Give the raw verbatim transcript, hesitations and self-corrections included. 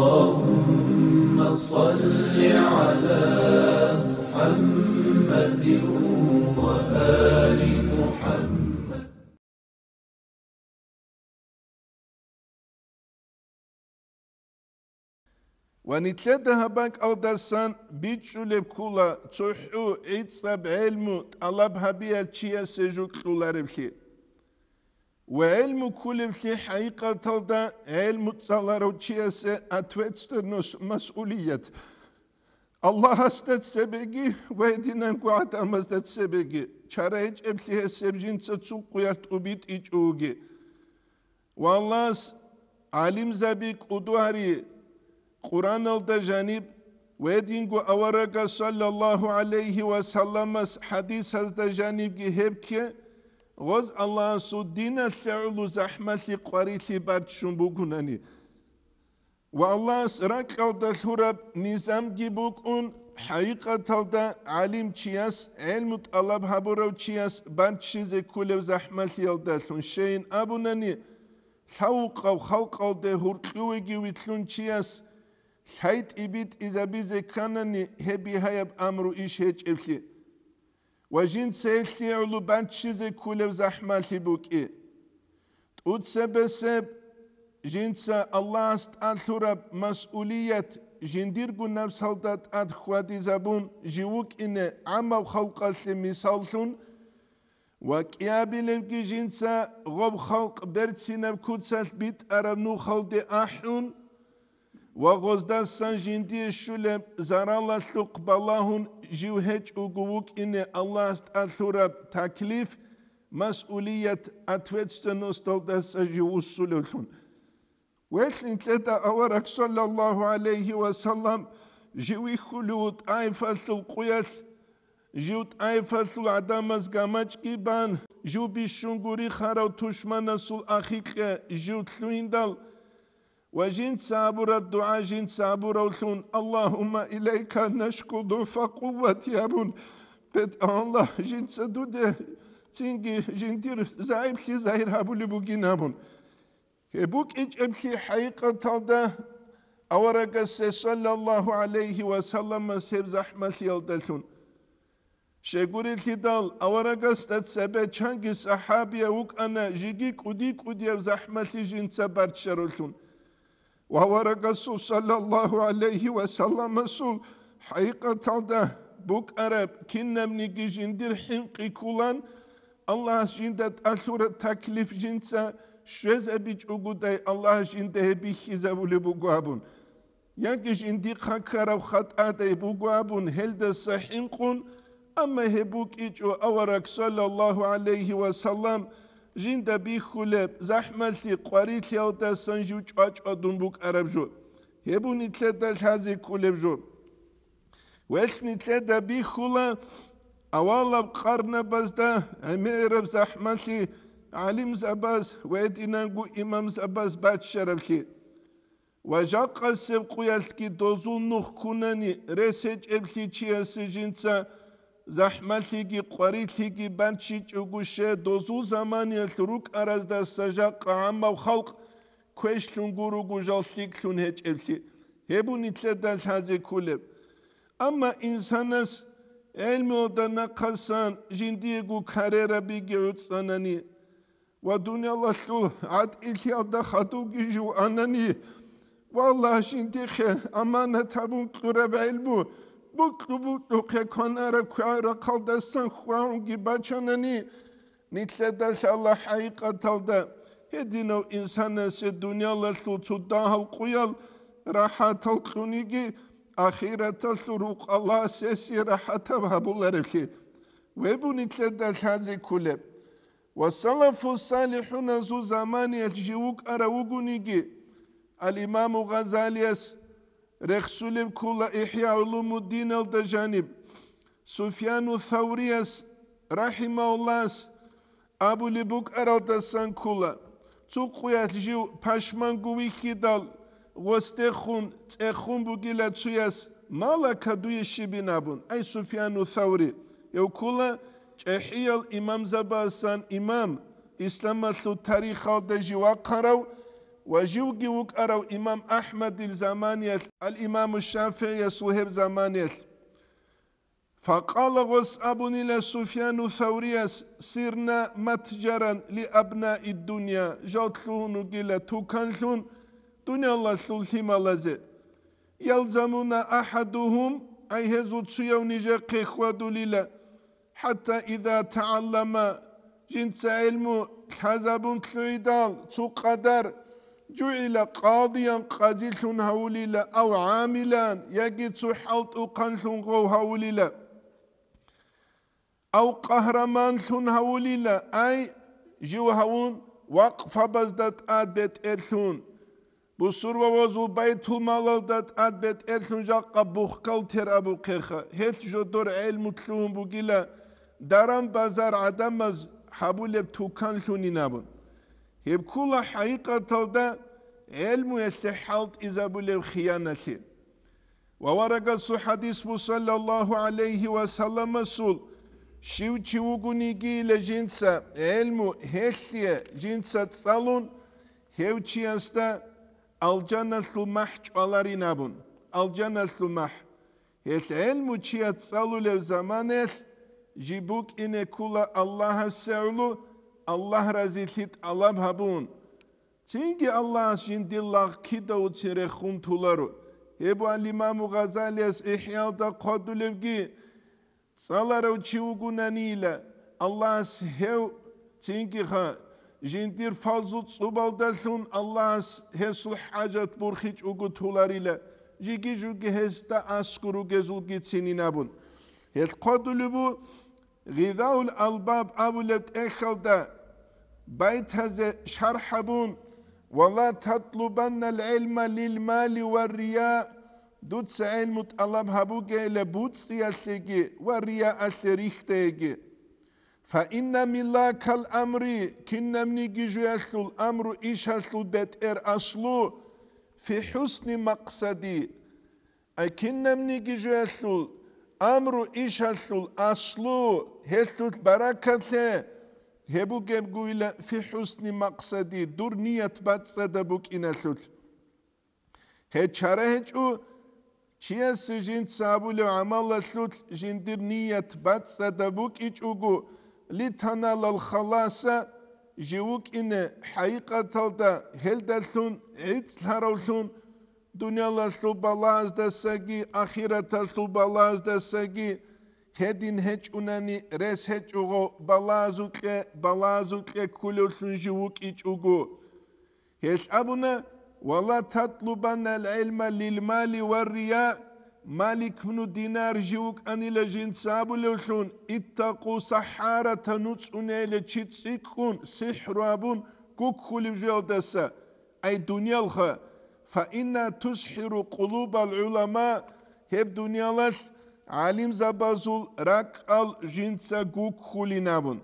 اللهم صل على محمد وآل محمد. Ва нилъеда гьаб бакӀалдасан бичӀчӀулеб ккола цохӀо гӀицӀаб гӀелму тӀалаб гьабиял чиясе жо кьолареблъи. Ва гӀелму кколеблъи хӀакъикъаталда гӀелму цӀаларав чиясе ответственность, масъулият. Аллагьасда цебеги ва гьединанго гӀадамазда цебеги чара гьечӀеблъи гьесеб жинца цо къуялъ тӀубитӀичӀо вугин. Ва Аллагьас гӀалимзаби кӀудуари Къуръаналда жаниб ва гьединго аварагас саллаллагьу гӀалайгьи ва салламас хӀадисазда жанибги гьеб кке, гъоз Аллагьасул диналъе гӀоло захӀмалъи къварилъи барччун бугунани. Ва Аллагьас ракьалда лъураб низамги букӀун, хӀакъикъаталда гӀалимчияс, гӀелму тӀалаб гьабурав чияс барччизе кколеб захӀмалъиялдалъун, щайин абунани, лъавукъав халкъалде гьуркьувеги вилълъун чияс лъай тӀибитӀизабизе кканани, гьеб бигьаяб амру иш гьечӀеблъи. Ва жинца гьелъие гӀоло баччизе кколеб захӀмалъи букӀи. ТӀуцебесеб, жинца Аллагьас тӀалъураб масъулият жиндирго напсалда тӀад хьвадизабун жив вукӀине гӀаммаб халкъалъе мисаллъун, ва кӀиабилебги жинца гъоб халкъ берцинаб куцалъ битӀараб нухалде ахӀун, ва гъоздасан жиндие щулеб заралалъухъ балагьун жив гьечӀого вукӀине Аллагьас тӀалъураб таклиф, масъулият, ответственносталдаса жив вуссулевлъун. Гьелъ нилъеда авараг саллаллагьу гӀалайгьи ва саллам жив вихьулев вуго ТӀаифалъул къуялъ, жив ТӀаифалъул гӀадамаз гамачӀги бан, жив бищунго рихарав тушманасул ахикьа жив лъугьиндал, ва жинца абураб дугӀа жинца абуравлъун, «Аллагьумма илайка нашку дугӀфа къуввати», абун, БетӀер Аллагь, жинца дуде цинги жиндир загӀиплъи загьир гьабулеб бугин абун. Гьеб букӀинчӀеблъи хӀакъикъаталда аварагасе саллаллагьу гӀалайгьи ва салламас гьеб захӀмалъиялдалъун. Щайгурелъидал, аварагасда цебе чанги сахӀабияв вукӀана жеги кӀуди-кӀудияб захӀмалъи жинца барччаравлъун. Ва аварагасул саллаллагьу гӀалайгьи ва салламасул хӀакъикъаталда букӀараб кинабниги жиндир хӀинкъи кколан, Аллагьас жинда тӀалъураб таклиф жинца щвезабичӀогодай Аллагьас жинда гьеб бихьизабулеб буго абун. Яги жиндихъа ккараб хатӀадай буго абун гьелдаса хӀинкъун, амма гьеб букӀинчӀо авараг саллаллагьу гӀалайгьи ва саллам жинда бихьулеб захӀмалъи къварилъиялдасан жив чӀвачӀвадун букӀараб жо. Гьеб буго нилъеда лъазе кколеб жо. Гьелъ нилъеда бихьула авалаб къарнабазда гӀемераб захӀмалъи гӀалимзабаз ва гьединанго имамзабаз баччараблъи. Ва жакъасеб къуялъги дозул нух ккунани рес гьечӀеблъи чиясе жинца захӀмалъиги къварилъиги баччичӀого, щай дозул заманиялъ рукӀараздаса жакъа гӀаммаб халкъ квешлъун гурого жал лъикӀлъун гьечӀеблъи. Гьеб буго нилъеда лъазе кколеб. Амма инсанас гӀелмуялда нахъасан жиндиего карерабиги гӀуцӀанани, ва дуниялалъул гӀатӀилъиялда хадувги жив анани, ва Аллагь жиндихъе аманат гьабун кьураб гӀелму букьу-букьухъе кванараб квай рахъалдасан хьвагьунги бачанани, нилъеда лъала хӀакъикъаталда гьединав инсанасе дуниялалъул цо дагьал къуял рахӀатал кьуниги, ахираталъул рукъалас гьесие рахӀатаб гьабулареблъи. Гьеб буго нилъеда лъазе кколеб. Ва салафу салихӀуназул заманиялъ жив вукӀарав вугониги, ал-Имаму Гъазалияс рехсулеб ккола ИхӀя гӀулумуддиналда жаниб, Суфьяну Саврияс, рахӀимагьуллагьас, абулеб букӀаралдасан ккола, цо къуялъ жив пашманго вихьидал, гъосдехун, цӀехун бугила цояс, малака дуе щибин абун, ай Суфьяну Саври, гьев ккола чӀехӀиял имамзабасан имам, исламалъул тарихалда жив вахъарав, Ва живги вукӀарав имам Ахмадил заманиялъ, ал-имаму ШафигӀиясул гьеб заманиялъ. Факъала, гъос абунила Суфьяну Саврияс: «Сирна матжаран ли абнаи дунья», жал лъугьун ругила туканлъун дуниялалъул лъималазе. «Ялзамуна ахадухум», ай гьезул цуяв нижехъе хьвадулила. «ХӀатта иза тагӀаллама», жинца гӀелму лъазабун лъугӀидал, цо къадар, «жугӀила къадиян», къазилъун гьавулила, «ав гӀамилан», яги цо хӀалтӀухъанлъун гъов гьавулила, «ав къагьраманлъун гьавулила», ай жив гьавун, вакъфабазда тӀад бетӀерлъун. Бусурбабазул байтулмалалда тӀад бетӀерлъун жакъа бухгалтер абухъеха, гьелъ жодор гӀелму лъугьун бугила, даран-базар гӀадамаз гьабулеб туканлъунин абун. Гьеб ккула хӀакъикъаталда гӀелмуялъе хӀалтӀизабулеб хияналъе. Ва варагасул хӀадис буго, саллаллагьу гӀалайгьи ва салламасул: «Щив чи вугониги жинца гӀелму гьелъие жинца цӀалун, гьев чиясда алжаналъул махӀ чӀваларин», абун. Алжаналъул махӀ. Гьелъ гӀелму чияс цӀалулев заманаялъ жиб букӀине ккула Аллагьасе гӀоло, Аллагь разилъи тӀалаб гьабун. Цинги Аллагьас жиндир лагъ кидавуцин рехун толаро. Гьеб буго ал-Имаму Гъазалияс ИхӀяалда хъвадулебги: «ЦӀаларав чи вугонанила, Аллагьас гьев цинги ха, жиндир фазлу цӀубалдалъун Аллагьас гьесул хӀажат бурхичӀого толарила, жиги-жуги гьесда аскӀор ругезулгицинин», абун. Гьелъ хъвадулеб буго Гъизаул Албаб абулеб тӀехьалда байтазе шархӀ гьабун: «Ва ла татлубанна ал-гӀилма лил-мали ва рия», дуца гӀелму тӀалаб гьабугейила буцӀцӀиялъеги ва рияалъе рихьдайги. «Фа инна миллакал амри», кинабниги жоялъул амру ишалъул бетӀер аслу, «фи хӀусни макъсади», ай кинабниги жоялъул амру ишалъул аслу, гьелъулъ баракатлъе, гьеб бугебгойила «фи хӀусни макъсади», дур ният бацӀцӀадаб букӀиналъулъ. Гьеб чара гьечӀо, чиясе жинца гьабулев гӀамалалъулъ жиндир ният бацӀцӀадаб букӀичӀого, «литаналал халаса», жив вукӀине хӀакъикъаталда гьелдалъун гӀицӀлъаравлъун, дуниялалъул балагьаздасаги ахираталъул балагьаздасаги гьедин гьечӀунани рес гьечӀого балагьазукье, балагьазукье кколевлъун жив вукӀичӀого. Гьелъ абуна: «Ва ла татлубанна ал-гӀилма лил-мали ва рия», Малик бну Динар жив вукӀанила жинца абулевлъун: «Иттакъу сахарата», нуцӀунейила чи цӀикӀкӀун, сихӀру абун, гуккулеб жоялдаса, ай дуниялха, «фа инна тусхӀиру къулубал гӀулама», гьеб дуниялалъ гӀалимзабазул ракӀал жинца гуккулин абун.